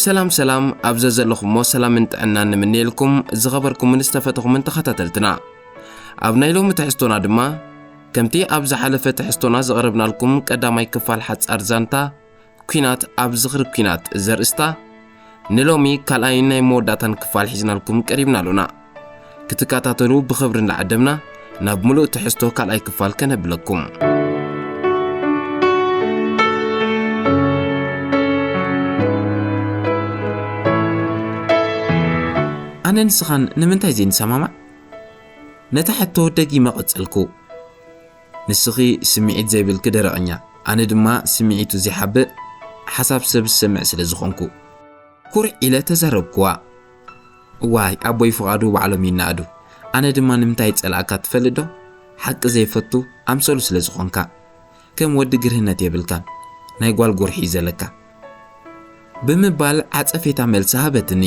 ሰላም ሰላም፣ ኣብ ዘዘለኹሞ ሰላምን ጥዕናን ንምንየልኩም ዝኸበርኩምን ዝተፈተኹምን ተኸታተልትና። ኣብ ናይ ሎሚ ትሕዝቶና ድማ፣ ከምቲ ኣብ ዝሓለፈ ትሕዝቶና ዘቕረብናልኩም ቀዳማይ ክፋል ሓጻር ዛንታ፣ ኲናት ኣብ ዝኽሪ ኲናት ዘርእስታ፣ ንሎሚ ካልኣይን ናይ መወዳእታን ክፋል ሒዝናልኩም ቀሪብና ኣሎና። ክትከታተሉ ብኽብሪ እንዳዓደምና፣ ናብ ምሉእ ትሕዝቶ ካልኣይ ክፋል ከነብለኩም። ኣነ ንስኻን ንምንታይ ዘይንሰማማዕ? ነታ ሕቶ ደጊመ ቀጸልኩ። ንስኺ ስምዒት ዘይብልኪ ደረቐኛ፣ ኣነ ድማ ስምዒቱ ዘይሓብእ ሓሳብ ሰብ ዝሰምዕ ስለ ዝኾንኩ፣ ኩርዕ ኢለ ተዛረብኩዋ። እዋይ፣ ኣቦይ ፍቓዱ ባዕሎም ይነኣዱ። ኣነ ድማ ንምንታይ ጸላእካ ትፈልጥ ዶ? ሓቂ ዘይፈቱ ኣምሰሉ ስለ ዝኾንካ። ከም ወዲ ግርህነት የብልካን። ናይ ጓል ጎርሒ እዩ ዘለካ። ብምባል ዓጸፌታ መልሲ ሃበትኒ።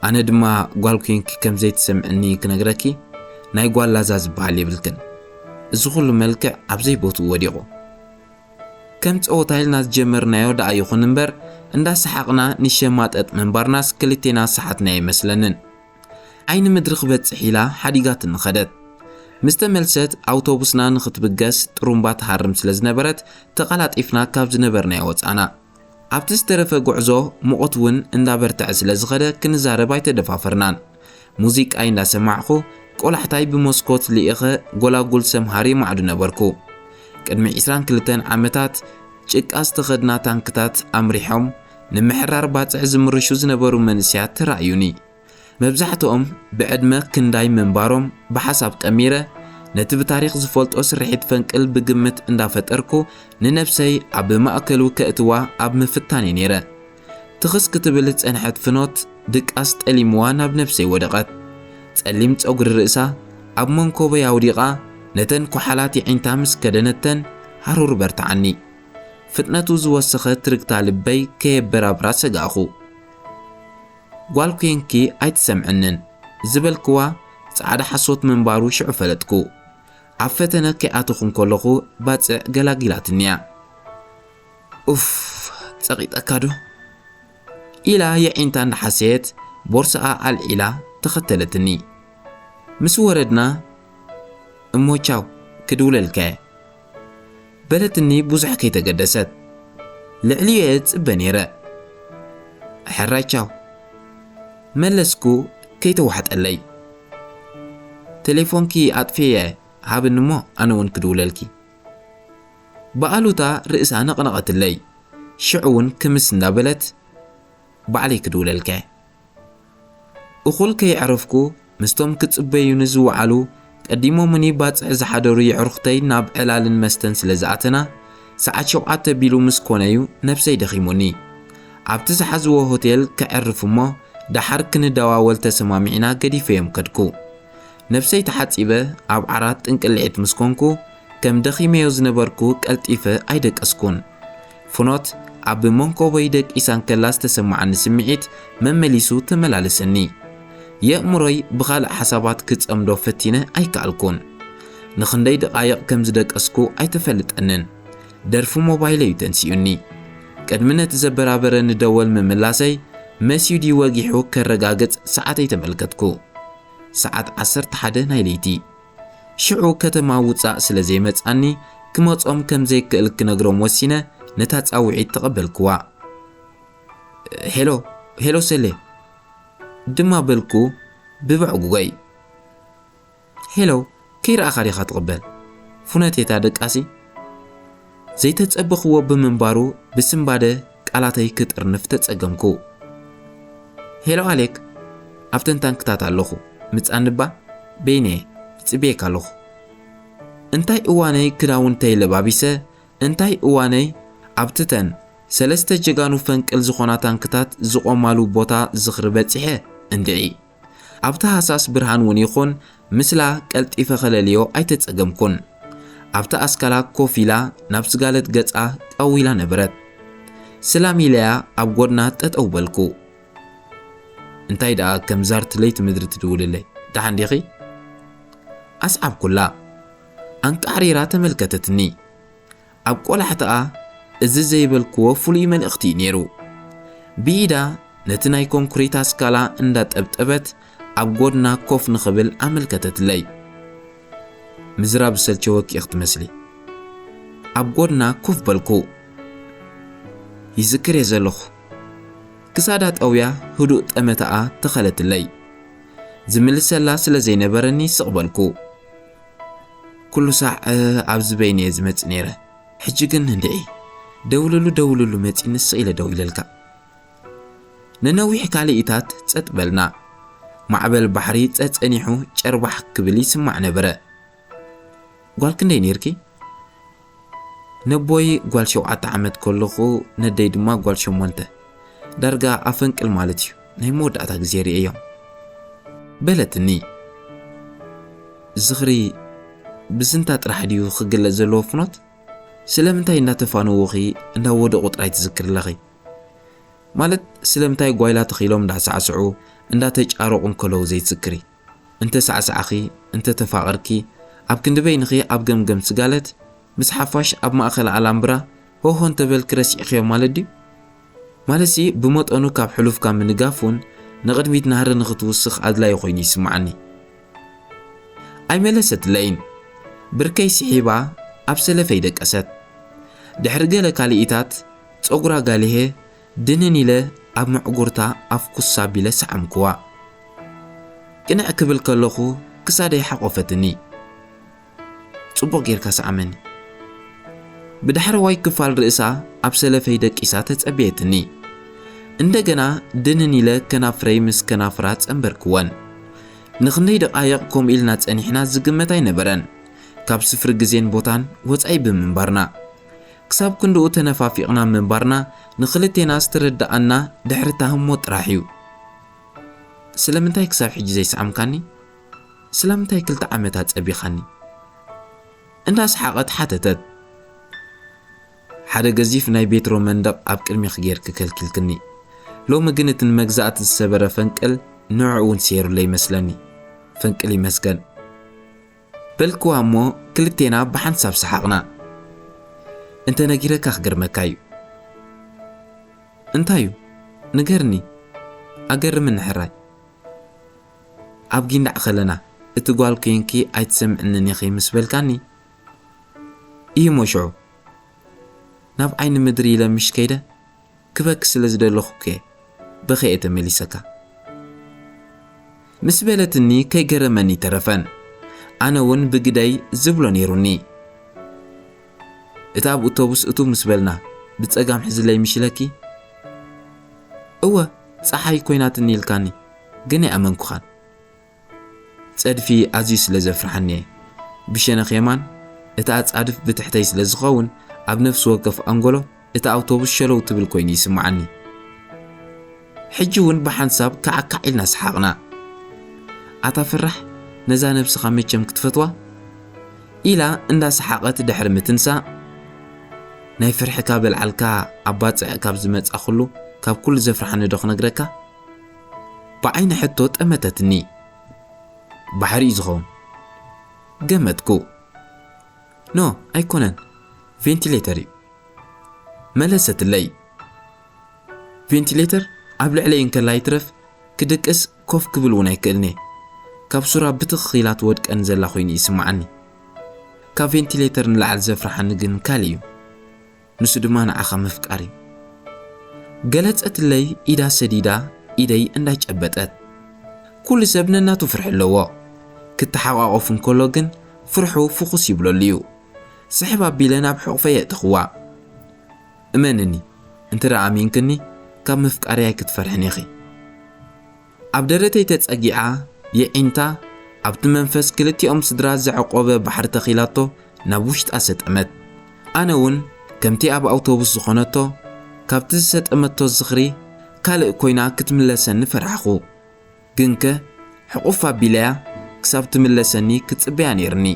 ኣነ ድማ ጓል ኮንኪ ከም ዘይትሰምዕኒ ክነግረኪ፣ ናይ ጓል ላዛ ዝበሃል የብልክን። እዚ ኩሉ መልክዕ ኣብ ዘይቦትኡ ወዲቑ። ከም ጸወታ ኢልና ዝጀመርናዮ ደኣ ይኹን እምበር፣ እንዳሰሓቕና ንሸማጠጥ ምንባርናስ ክልቴና ሰሓትና ኣይመስለንን። ዓይኒ ምድሪ ክበጽሕ ኢላ ሓዲጋትኒ ኸደት። ምስ ተመልሰት፣ ኣውቶቡስና ንኽትብገስ ጥሩምባ ትሃርም ስለ ዝነበረት፣ ተቐላጢፍና ካብ ዝነበርናዮ ወጻና። ኣብቲ ዝተረፈ ጉዕዞ፣ ሙቐት እውን እንዳበርትዐ ስለ ዝኸደ፣ ክንዛረብ ኣይተደፋፈርናን። ሙዚቃይ እንዳሰማዕኹ፣ ቆላሕታይ ብመስኮት ልኢኸ ጎላጉል ሰምሃር የማዕዱ ነበርኩ። ቅድሚ ዕስራን ክልተን ዓመታት፣ ጭቃ ዝተኸድና ታንክታት ኣምሪሖም፣ ንምሕራር ባጽዕ ዝምርሹ ዝነበሩ መንእሰያት ተራእዩኒ። መብዛሕትኦም ብዕድመ ክንዳይ ምንባሮም ብሓሳብ ቀሚረ፣ ነቲ ብታሪኽ ዝፈልጦ ስርሒት ፈንቅል ብግምት እንዳፈጠርኩ፣ ንነብሰይ ኣብ ማእከሉ ከእትዋ ኣብ ምፍታን እየ ነይረ። ትኽስ ክትብል ዝጸንሐት ፍኖት ድቃስ ጠሊምዋ ናብ ነብሰይ ወደቐት። ጸሊም ጸጉሪ ርእሳ ኣብ መንኮበይ ኣውዲቓ፣ ነተን ኮሓላት የዒንታ ምስ ከደነተን፣ ሃሩር በርትዓኒ። ፍጥነቱ ዝወሰኸ ትርግታ ልበይ ከየበራብራ ሰጋእኹ። ጓል ኮንኪ ኣይትሰምዕንን ዝበልክዋ ጻዕዳ ሓሶት ምንባሩ ሽዑ ፈለጥኩ። ኣብ ፈተነ ከይኣተኹ እንከለኹ ባጽዕ ገላጊላትኒያ። ኡፍ፣ ጸቒጠካ ዶ? ኢላ የዒንታ እንዳሓሰየት ቦርሳኣ ኣልዒላ ተኸተለትኒ። ምስ ወረድና፣ እሞ ቻው፣ ክድውለልካየ። በለትኒ ብዙሕ ከይተገደሰት። ልዕሊኡ እየ ዝጽበ ነይረ። ሕራይ ቻው። መለስኩ ከይተዋሕጠለይ። ቴሌፎንኪ ኣጥፍኤ ሃብኒ እሞ ኣነ እውን ክድውለልኪ። ብኣሉታ ርእሳ ነቕነቐትለይ። ሽዑ እውን ክምስ እንዳበለት ባዕለይ ክድውለልከ። እኹል ከየዕረፍኩ ምስቶም ክጽበዩኒ ዝወዓሉ ቀዲሞምኒ ባጽዕ ዝሓደሩ የዕሩኽተይ ናብ ዕላልን መስተን ስለ ዝኣተና፣ ሰዓት ሸውዓተ ቢሉ ምስ ኮነዩ ነብሰይ ደኺሙኒ። ኣብቲ ዝሓዝዎ ሆቴል ከዕርፍ እሞ ደሓር ክንደዋወል ተሰማሚዕና ገዲፈዮም ከድኩ። ነብሰይ ተሓጺበ ኣብ ዓራት ጥንቅልዒት ምስ ኮንኩ፣ ከም ደኺመዮ ዝነበርኩ ቀልጢፈ ኣይደቀስኩን። ፍኖት ኣብ መንኮቦይ ደቂሳ እንከላ ዝተሰማዓኒ ስምዒት መመሊሱ ተመላለሰኒ። የእምሮይ ብኻልእ ሓሳባት ክጸምዶ ፈቲነ ኣይከኣልኩን። ንኽንደይ ደቓይቕ ከም ዝደቀስኩ ኣይተፈልጠንን። ደርፊ ሞባይለይ እዩ ተንሲኡኒ። ቅድሚ ነቲ ዘበራበረኒ ደወል ምምላሰይ፣ መስዩ ድዩ ወጊሑ ከረጋግጽ ሰዓተይ ተመልከትኩ። ሰዓት ዓሰርተ ሓደ ናይ ለይቲ። ሽዑ ከተማ ውጻእ ስለ ዘይመጻኒ፣ ክመጾም ከም ዘይክእል ክነግሮም ወሲነ፣ ነታ ጻውዒት ተቐበልክዋ። "ሄሎ፣ ሄሎ ሰሌ" ድማ በልኩ ብብዕጉጎይ። "ሄሎ፣ ከይረኣኻ ዲኻ ትቕበል?" ፍኖቴታ ደቃሲ ዘይተጸበኽዎ ብምንባሩ፣ ብስንባደ ቃላተይ ክጥርንፍ ተጸገምኩ። "ሄሎ ኣሌክ፣ ኣብተን ታንክታት ኣለኹ። ምጻኒ እባ?" "በይነ እየ፣ እጽበየካ ኣለኹ." እንታይ እዋነይ ክዳውንተይ ለባቢሰ፣ እንታይ እዋነይ ኣብትተን ሰለስተ ጀጋኑ ፈንቅል ዝኾና ታንክታት ዝቖማሉ ቦታ ዝኽሪ በጺሐ እንድዒ። ኣብቲ ሃሳስ ብርሃን እውን ይኹን ምስላ ቀልጢፈ ከለልዮ ኣይተጸገምኩን። ኣብቲ ኣስካላ ኮፍ ኢላ ናብ ስጋለት ገጻ ጠው ኢላ ነበረት። ስላም ኢለያ ኣብ ጎድና ጠጠው በልኩ። "እንታይ ደኣ ከም ዛርቲ ለይቲ ምድሪ ትድውልለይ? ደሓን ዲኺ?" ኣስዓብኩላ። ኣንቃዕሪራ ተመልከተትኒ። ኣብ ቆላሕታኣ እዚ ዘይበልክዎ ፍሉይ መልእኽቲ እዩ ነይሩ። ብኢዳ ነቲ ናይ ኮንክሪት ኣስካላ እንዳጠብጠበት ኣብ ጎድና ኮፍ ንኽብል ኣመልከተትለይ። ምዝራብ ዝሰልቸወኪ ኢኺ ትመስሊ። ኣብ ጎድና ኮፍ በልኩ። ይዝክር እየ ዘለኹ። ክሳዳ ጠውያ ህዱእ ጠመተኣ ተኸለትለይ። ዝምልሰላ ስለ ዘይነበረኒ ስቕ በልኩ። ኩሉ ሳዕ ኣብዚ በይነ እየ ዝመጽእ ነይረ። ሕጂ ግን እንድዒ፣ ደውልሉ ደውልሉ መጺኒ ስቕ ኢለ ደው ኢለልካ። ንነዊሕ ካልኢታት ጸጥ በልና። ማዕበል ባሕሪ ጸጸኒሑ ጨርባሕ ክብል ይስማዕ ነበረ። ጓል ክንደይ ነይርኪ? ነቦይ ጓል ሸውዓተ ዓመት ከለኹ፣ ነደይ ድማ ጓል ሸሞንተ። ዳርጋ ኣፈንቅል ማለት እዩ። ናይ መወዳእታ ግዜ ርእየዮም። በለትኒ። ዝኽሪ ብዝንታ ጥራሕ ድዩ ክግለጽ ዘለዎ ፍኖት? ስለምንታይ እንዳተፋነውኺ እንዳወደቑ ጥራይ ትዝክሪ ኣለኺ? ማለት ስለምንታይ ጓይላ ተኺሎም እንዳሳዕስዑ እንዳተጫረቑ እንከለዉ ዘይትዝክሪ? እንተ ሳዕሳዕኺ፣ እንተ ተፋቐርኪ፣ ኣብ ክንዲ በይንኺ ኣብ ገምገም ስጋለት፣ ምስ ሓፋሽ ኣብ ማእከል ኣላምብራ ሆሆ እንተበልኪ ረሲዕኽዮ ማለት ድዩ? ማለትሲ ብመጠኑ ካብ ሕሉፍካ ምንጋፍ እውን ንቕድሚት ናህሪ ንኽትውስኽ ኣድላዪ ኮይኑ ይስምዓኒ። ኣይመለሰትለይን። ብርከይ ስሒባ ኣብ ሰለፈይ ደቀሰት። ድሕሪ ገለ ካልኢታት ጸጉራ ጋሊሄ ድንን ኢለ ኣብ መዕጉርታ ኣፍኩስ ኣቢለ ሰዓምክዋ። ቅንዕ ክብል ከለኹ ክሳደይ ሓቖፈትኒ። ጽቡቕ ጌርካ ሰዓመኒ። ብዳሕረዋይ ክፋል ርእሳ ኣብ ሰለፈይ ደቂሳ ተጸብየትኒ። እንደገና ድንን ኢለ ከናፍረይ ምስ ከናፍራ ጸንበርክወን። ንኽንደይ ደቓይቕ ከምኡ ኢልና ጸኒሕና ዝግመት ኣይነበረን። ካብ ስፍሪ ግዜን ቦታን ወጻኢ ብምንባርና። ክሳብ ክንድኡ ተነፋፊቕና ምንባርና ንኽልቴና ዝተረድኣና ድሕሪ ታህሞ ጥራሕ እዩ። ስለምንታይ ክሳብ ሕጂ ዘይሰዓምካኒ? ስለምንታይ ክልተ ዓመት ኣጸቢኻኒ? እንዳሰሓቐት ሓተተት። ሓደ ገዚፍ ናይ ቤትሮ መንደቕ ኣብ ቅድሚኺ ጌርኪ ከልኪልክኒ። ሎሚ ግን እቲ ንመግዛእቲ ዝሰበረ ፈንቅል ንዕኡ እውን ሰይሩለይ ይመስለኒ። ፈንቅል ይመስገን። በልክዋ እሞ ክልቴና ብሓንሳብ ሰሓቕና። እንተ ነጊረካ ክገርመካ እዩ። እንታይ እዩ? ንገርኒ። ኣገርምኒ ሕራይ። ኣብ ጊንዳዕ ከለና፣ እቲ ጓል ኮይንኪ ኣይትሰምዕንን ኢኺ ምስ በልካኒ፣ እዩ እሞ ሽዑ ናብ ዓይኒ ምድሪ ኢለ ምሽ ከይደ፣ ክበኪ ስለ ዝደለኹ እኮ እየ በኺ እየ ተመሊሰካ። ምስ በለትኒ ከይገረመኒ ተረፈን። ኣነ እውን ብግደይ ዝብሎ ነይሩኒ። እቲ ኣብ ኣውቶቡስ እቱ ምስ በልና፣ ብጸጋም ሕዝለይ ምሽ ኢለኪ? እወ፣ ጸሓይ ኮይናትኒ ኢልካኒ፣ ግን ኣይኣመንኩኻን። ጸድፊ ኣዝዩ ስለ ዘፍርሓኒ እየ። ብሸነኽ የማን፣ እቲ ኣጻድፍ ብትሕተይ ስለ ዝኸውን፣ ኣብ ነፍሲ ወከፍ ኣንጎሎ እቲ ኣውቶቡስ ሸለው ትብል ኮይኑ ይስምዓኒ። ሕጂ እውን ብሓንሳብ ካዕካዕ ኢልና ሰሓቕና። ኣታ ፍራሕ፣ ነዛ ነብስኻ መቸም ክትፈትዋ? ኢላ እንዳሰሓቐት ድሕሪ ምትንሳእ፣ ናይ ፍርሒ ካብ ኣልዓልካ ኣብ ባጽዕ ካብ ዝመጻ ኩሉ፣ ካብ ኩሉ ዘፍርሓኒ ዶ ክነግረካ? ብዓይኒ ሕቶ ጠመተትኒ። ባሕሪ እዩ ዝኸውን። ገመትኩ። ኖ፣ ኣይኮነን። ቬንቲሌተር እዩ። መለሰትለይ። ቬንቲሌተር ኣብ ልዕለይ እንከላ ይትረፍ ክድቅስ ኮፍ ክብል እውን ኣይክእልን'የ። ካብ ሱራ ብትኽ ኢላ ትወድቀኒ ዘላ ኮይኑ ይስምዓኒ። ካብ ቬንቲሌተር ንላዕሊ ዘፍርሓኒ ግን ካልእ እዩ። ንሱ ድማ ንዓኻ ምፍቃር እዩ። ገለጸትለይ ኢዳ ሰዲዳ ኢደይ እንዳጨበጠት። ኩሉ ሰብ ነናቱ ፍርሒ ኣለዎ። ክተሓቋቆፍ እንከሎ ግን ፍርሑ ፍኹስ ይብለሉ እዩ። ስሕብ ኣቢለ ናብ ሕቑፈይ የእተኽዋ። እመንኒ፣ እንተ ደኣ ኣሚንክኒ፣ ካብ ምፍቃረይ ኣይክትፈርሕን ኢኺ። ኣብ ደረተይ ተጸጊዓ፣ የዒንታ፣ ኣብቲ መንፈስ ክልቲኦም ስድራ ዘዕቆበ ባሕሪ ተኺላቶ ናብ ውሽጣ ሰጠመት። ኣነ እውን፣ ከምቲ ኣብ ኣውቶቡስ ዝኾነቶ፣ ካብቲ ዝሰጠመቶ ዝኽሪ ካልእ ኮይና ክትምለሰኒ ፈራሕኹ። ግንከ፣ ሕቑፍ ኣቢለያ ክሳብ ትምለሰኒ ክጽበያ ነይርኒ።